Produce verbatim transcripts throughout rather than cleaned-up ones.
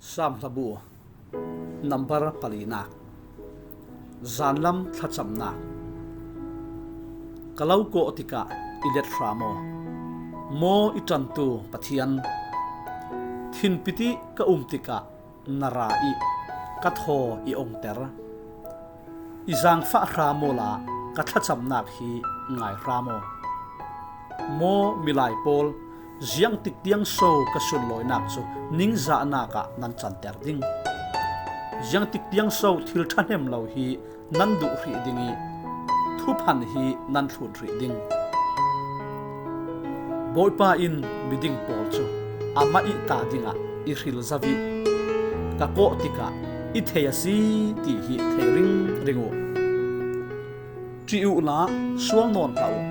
Sam hlabu number palinak. Zanlam thlachamnak. Ka lo kawh tikah i let hram aw. Maw i ṭantu Pathian, thinpitih ka um tikah na ra ih ka thaw i ongter. I zangfah hram awla ka thlachamnak hi ngai hram aw. Maw milai pawl, ziangtik tiang so ka sunlawinak cu ningzahnak ah nan canter ding. Ziangtik tiang so thil ṭhahnem lo hi nan duh hrih ding ih thuphan hi nan thlut hrih ding. Bawipa in miding pawl cu amah ih ta dingah i hril zo ih ka kawh tikah i thei a si ti hi thei ringring uh. Ṭih uhla sual nawn hlah uh.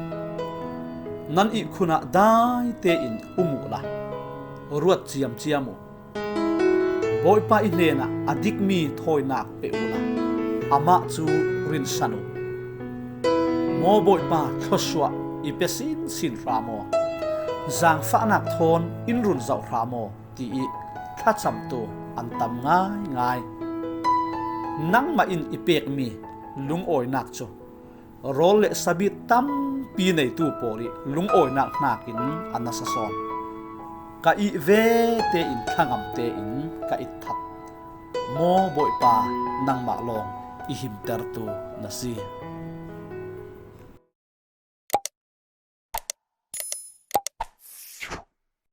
Nan ihkhun ah dai tein um uhla ruat ciamciam uh. Bawipa ih hnenah a dikmi thawinak pe uhla amah cu rinsan uh. Maw Bawipa, thluasuah i pe sinsin hram aw. Zangfahnak thawn in run zoh hram aw, tiih thlacamtu an tam ngaingai. Nangmah in i pekmi lungawinak cu rawl le sabit tampi neitu pawl ih lungawinak hnakin a nasa sawn. Ka ih ve tein thlangam tein ka itthat. Maw Bawipa, nangmah lawng i himtertu na si.